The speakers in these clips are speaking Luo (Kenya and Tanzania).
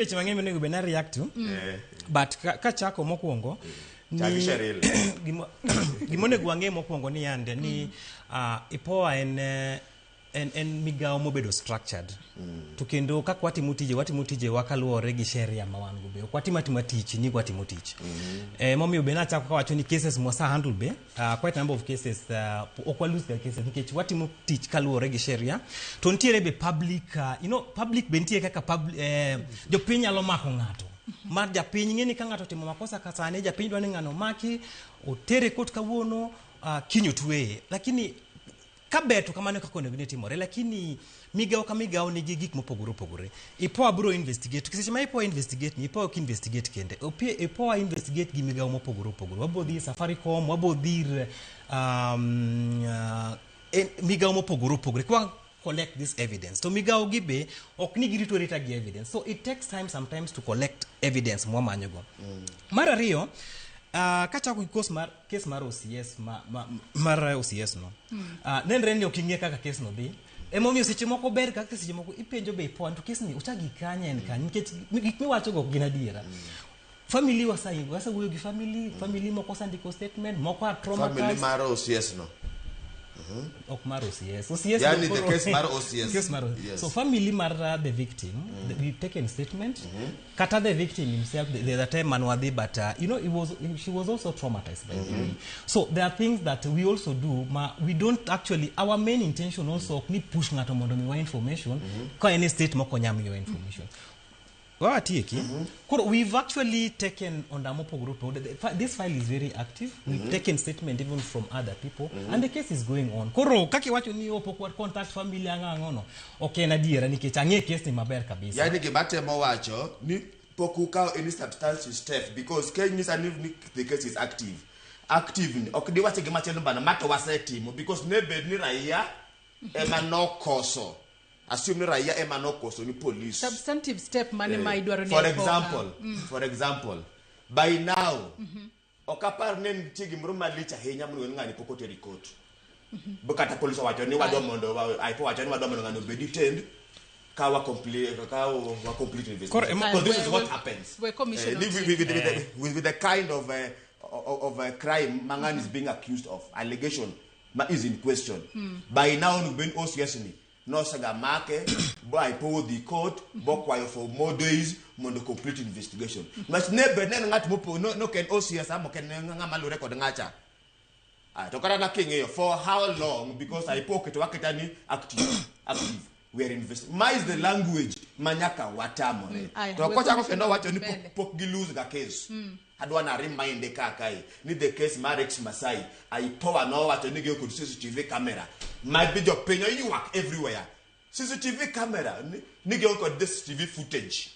Weche mang'eny monego bed na react to. But kachako mokwongo Chak ni Cheryl. Gimonego wang'e mokwongo ni yande ni IPOA en en migawo mobedo structured. To kendo kaka watimo tije, watimo tijewa kaluwore gi sheria ma wan go be. Ok watim atima tich ni watimo tich. Momiyo be nachako kawacho ni cases mwasa handle be, quite a number of cases, ok wa lose ga cases nikech watimo tich kaluwore gi sheria. To nitiere be public, public be nitie kaka jopiny nyalo mako ng'ato. Mar japiny ng'e ni ka ng'ato otimo makosa ka sani, japiny dwa ni ng'ano omaki, otere court kawuono, kiny otweye. Lakini ka ber to kamano e kaka onego ni timore, lakini migawo ka migawo nigi gik mopogore opogore. IPOA biro investigate. Seche ma IPOA investigate ni, IPOA ok investigate kende. IPOA investigate gi migawo mopogore opogore. Wabiro dhi Safaricom, wabiro dhi ir migawo mopogore opogore. Kwa collect this evidence. To migawo gi be ok ni girito arita gi evidence. So it takes time sometimes to collect evidence mwamanyogo. Mar ariyo, kachako gi case mar OCS, mar OCS no. Nenre ni ok ing'e kaka case no dhi. Emomiyo seche moko ber kaka seche moko ipenjo be IPOA to case ni ochak gi kanye en kanye nikech gik miwacho go ok gin adiera. Family wasewuoyo gi family, family moko osendiko statement, moko are traumatized. Family mar OCS no. Ok mar OCS. OCS Yani no the koro case mar OCS. Case mar OCS. Yes. So family mar the victim, we've taken statement. Kata the victim himself, the time manwadhi, but she was also traumatized by the way. So there are things that we also do, ma we don't actually, our main intention also ok ni push ng'ato mondo miwa information, ka en e state moko nyam miwa information. Wawatieki. Koro we've actually taken onda mopogore opogore. This file is very active. We've taken statement even from other people, and the case is going on. Koro kaka iwacho ni opok wa contact family ang'o ang'o no, ok en adiera nikech ang'e case ni maber kabisa. Yani gima temo wacho ni pok ukawo any substantive step because ka inyisa ni the case is active. Active ni ok diwache gima chielo bana ma to wasetimo because ne bed ni raia ema nokoso. Assume ni raia ema nokoso ni police. Substantive step mane ma idwaro ni For IPOA? example, for example, by now, ok apar ni nitie gimoro malich ahinya monego ni ng'ani pok oteri court. Bo kata police owacho ni wadwa mondo IPOA owacho ni wadwa mondo ng'ani obed detained ka wa complete, ka wa complete investigation. Koro ema- Because this is what We- happens. we commission With the kind of crime ma ng'ani is being accused of, allegation ma is in question. By now onego bed ni OCS ni nosega make bo IPOA odhi court bo kwayo for more days mondo complete investigation. Ng'at ne bed ne en ng'at mopo, no, no ken OCS ama ok en ng'ama luwore kod ng'acha. To kata na king'iyo for how long, because IPOA oketo waketa ni active, active. We are investigating. Ma is the language ma nyaka watamore. Aya, To we kochako commission kendo wacho ni mbele. pok gi lose ga case. Adwa na remind ka kae ni the case mar Rex Masai, IPOA nowacho ni gionge kod CCTV camera. Ma bi jopiny oywak everywhere. CCTV camera ni gionge kod the CCTV footage.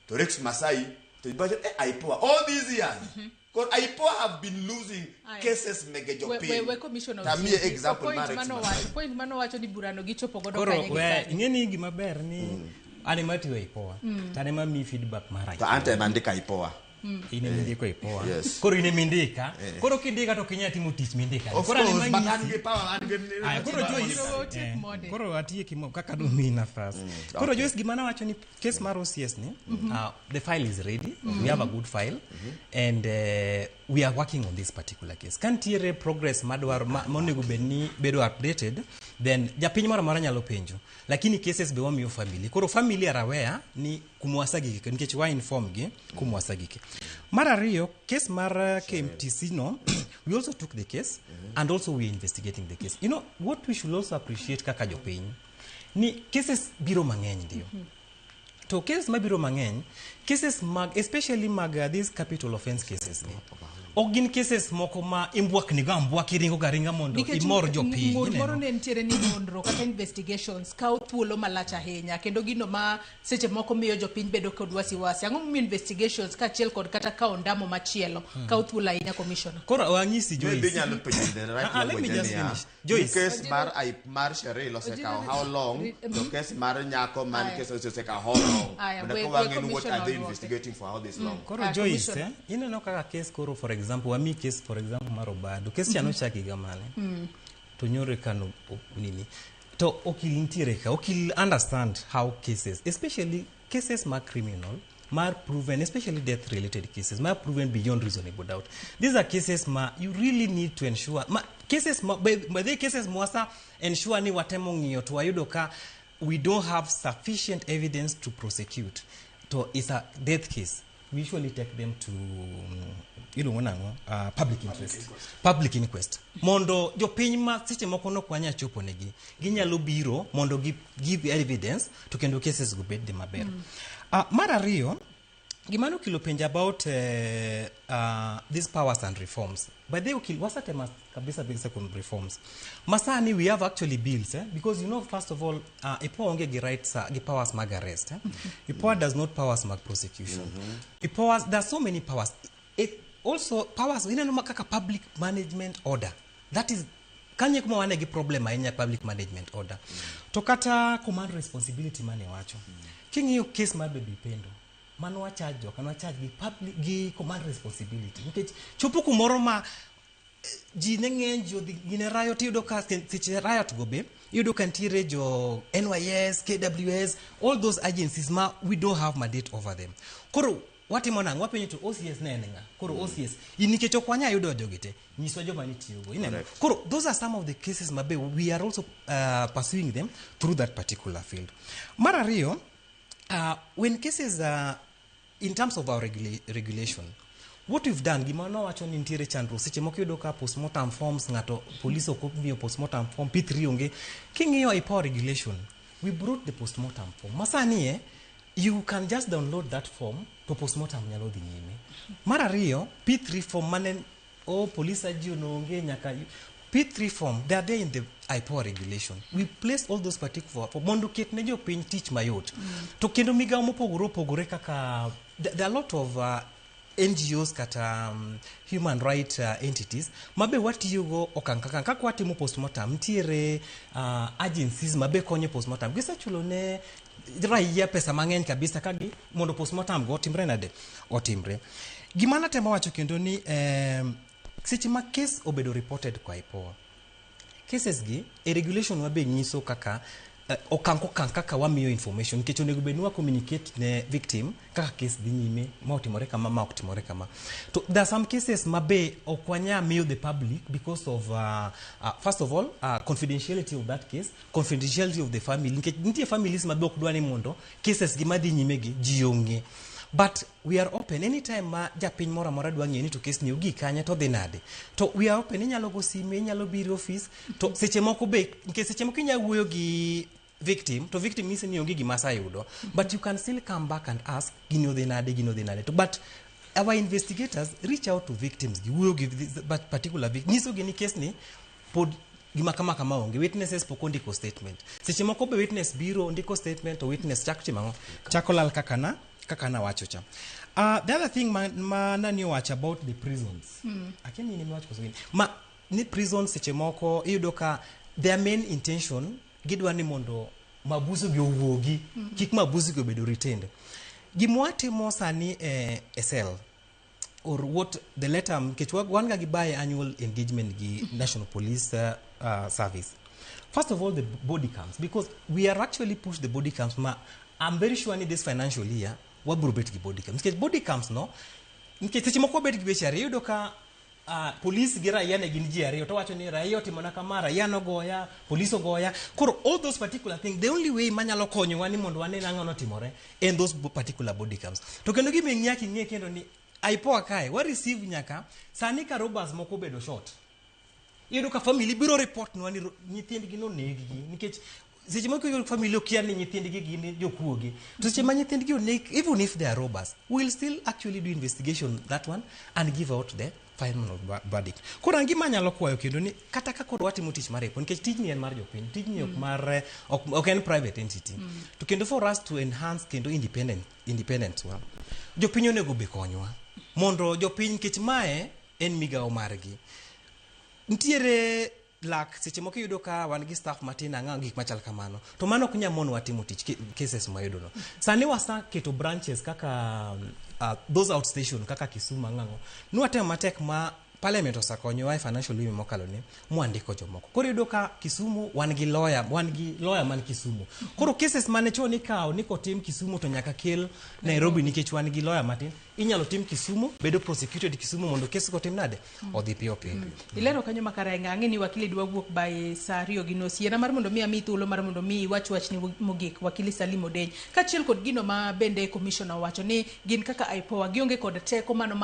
To Rex Masai to ibacho, IPOA all these years. Because IPOA have been losing Aye. cases mege jopiny. We commissioner Tamiye Osiri. example Point mar Rex mano Masai. wacho, point mano wacho ni burano gichopo godo Koro, kanye gi we, sani. ing'e ni gima ber ni an ema atiyo e IPOA. To an ema miyi feedback mar To IPOA. an to ema andika IPOA. In ema indiko IPOA. Yes. Koro in ema indika. Koro kindika to ok inyal timo tich mindika. Of Koro an course, ema but an anyisi. gi power, an gi Aya, koro Joyce, Koro otiek mode. koro atieki kaka domi nafas. Koro Joyce, gima nawacho ni case mar OCS ni, the file is ready. We have a good file. And we are working on this particular case. Ka nitiere progress madwaro, monego bed ni bedo updated, then japiny moro amora nyalo penjo. Lakini cases be wamiyo family. Koro family are aware ni kumwasagike, nikech wa inform gi kumwasagike. Mar ariyo, case mar KMTC no, we also took the case and also we are investigating the case. What we should also appreciate kaka jopiny, ni cases biro mang'eny ndio. To cases mabiro mang'eny, cases mag, especially mag these capital offense cases ni, ok gin cases moko ma imbwakni go ambwaka, iringo ga ringa mondo Nikech imor jopiny, ng'ur ineno? moro ne nitiere ni nonro kata investigations kawo thuolo malach ahinya, kendo gino ma seche moko miyo jopiny bedo kod wasiwasi. Ang'o momiyo investigations kaachiel kod kata kawo ndamo machielo kawo thuolo ahinya, Commissioner? Koro wanyisi Joyce. Maybe nyalo penjo the right Let me language just niya. finish. Joyce. Case mar I, mar Cheryl osekawo Ojiro how long? To case mar nyako man Aya. case osekawo how long? Aya, Mondo ka we wang'e ni what commissioner are they oduoke. investigating for how this long? Koro Aya, Joyce, commissioner. ineno kaka case koro, for example, wami case for example mar Obado. Case cha nochak higa mane? To nyoro eka no, nini. To okil nitiere ka, okil understand how cases, especially cases mag criminal, mar proven, especially death related cases, mar proven beyond reasonable doubt. These are cases ma you really need to ensure ma cases ma, by the cases mwasa ensure ni watemo ng'iyo to wayudo ka we don't have sufficient evidence to prosecute, to it's a death case, we usually take them to iluongo nang'o, public interest, public inquest, mondo jopiny ma seche moko nok wanya chopo negi ginyalo biro mondo gi give evidence to kendo cases go bed dhi maber. Mar ariyo, gima nokelo penjo about these powers and reforms, by the way, okil wasetema kabisa kabisa kuom reforms masani. We have actually bills, eh? Because you know, first of all, IPOA onge gi rights, gi powers mag arrest, eh? IPOA does not powers mag prosecution. IPOA, there are so many powers. It also powers ineno ma kaka public management order, that is kanye kuma wane gi problem ahinya, public management order to kata command responsibility mane wacho. King'iyo case mar Baby Pendo mano wacharge joka nwacharge gi public gi command responsibility nikech chopo kumoro ma ji ne ng'eny, ji odhi gine riot. Iyudo ka seche riot go be iyudo ka nitiere jo NYS, KWS, all those agencies ma we don't have mandate over them. Koro watimo nang'o? Wapenjo to OCS ne en ng'a? Koro OCS in, nikech ok wanyal yudo jogi te, nyiswa joma nitiyogo, ineno. Correct. Koro those are some of the cases ma be we are also pursuing them through that particular field. Mar ariyo, when cases, in terms of our regulation, what we've done, gima nowacho ni nitiere chandruok seche moko iyudo ka postmortem forms, ng'ato police ok omiyo postmortem form, P3 onge. King'iyo IPOA regulation, we brought the postmortem form masani, you can just download that form to postmortem nyalo dhi nyime. Mar ariyo, P3 form mane o police ajio noonge nyaka P3 form, they are there in the IPOA regulation. We place all those particular form mondo ket ne jopiny tich mayot. To kendo migawo mopogore opogore kaka there are a lot of NGOs kata human right entities mabe watiyogo okang' kaka kaka watimo postmortem. Nitiere agencies mabe konyo postmortem, gisechulo ne raia pesa mang'eny kabisa kagi mondo postmortem go otimre nade, otimre. Gima natemo wacho kendo ni seche ma case obedo reported kwa IPOA, cases gi e regulation wabe nyiso kaka okang' kokang' kaka wamiyo information, nikech onego bed ni wa communicate ne victim kaka case dhi nyime, ma otimore kama, ma ok timore kama. To there are some cases ma be ok wanya miyo the public because of first of all, confidentiality of that case, confidentiality of the family, nikech nitie families ma be ok dwa ni mondo cases gi madhi nyime gi ji ong'e. But we are open anytime ma japiny moro amora dwa ng'eyo ni to case ni ogik kanye to dhi nade, to we are open. Inyalo go sime, inyalo biro office. To seche moko be, nikech seche moko inyalo wuoyo gi victim to victim nyisi ni onge gima asayudo, but you can still come back and ask, gini odhi nade, gini odhi nade. To but our investigators reach out to victims, giwuoyo gi this particular victim, nyisogi ni case ni pod gima kama kama onge, witnesses pok ondiko statement. Seche moko be witness biro ndiko statement to witness chako timo ang'o? Chako lal kaka nawacho cha. The other thing ma nani owacho about the prisons, akia ni in emiwacho koso gini ma ni prisons, seche moko iyudo ka their main intention gidwa ni mondo mabuso gi owuogi, kik mabuso gi obedo retained. Gima watimo sani e cell or what the letter, nikech wan ga gi bi-annual engagement gi National Police Service. First of all, the body cams, because we are actually push the body cams ma I'm very sure ni this financial year wabro bet gi body cams, nikech body cams no, nikech seche moko wabet gi weche ariyo. Iyudo ka polis gi raia ne gin ji ariyo to wacho ni raia otimona kama, raia nogoya, polis ogoya. Koro all those particular things, the only way manyalo konyowa ni mondo wane nang'o notimore en those particular body cams. To kendo gima nyaka ing'e kendo ni IPOA kae wa receive nyaka sani ka robbers moko obedo short, iyudo ka family biro report nwa ni nyithindgi noneg-gi, nikech seche moko iyudo family okia ni nyithindgi gin jokuoge. To seche ma nyithindgi oneg, even if they are robbers, we will still actually do investigation that one and give out the final verdict. Koro an gima anyalo kwayo kendo ni kata ka koro watimo tich mar IPOA, nikech tijni en mar jopiny, tijni ok mar ok en private entity, to kendo for us to enhance kendo independent wa, jopiny onego be konywa mondo jopiny, nikech mae en migawo margi. Nitiere lak seche moko iyudo ka wan gi staff matin, ang'o, gik machal kamano, to mano ok nyal monwa timo tich. Cases mayudo no sani waseketo branches kaka those outstation kaka Kisumu, ang'ang'o, nwatemo matek ma Parliament osekonyowa e financial year mokalo ni mwandiko jomoko. Koro iyudo ka Kisumu wan gi lawyer, wan gi lawyer man Kisumu. Koro cases mane chon ikawo ni kotim Kisumu to nyaka kel Nairobi nikech wan gi lawyer matin. Inyalo tim Kisumu, bedo prosecuted Kisumu mondo kes go tim nade? Odhi piyo piyo. Ilero kanyo makare ng'ang'e ni wakili dwa wuok by saa 2:30. Yiena mar mondo mi ami thuolo mar mondo mi iwach wachni mogik, wakili Salim Odeny. Kaachiel kod gino ma bende commissioner owacho ni gin kaka IPOA gionge kod teko mano.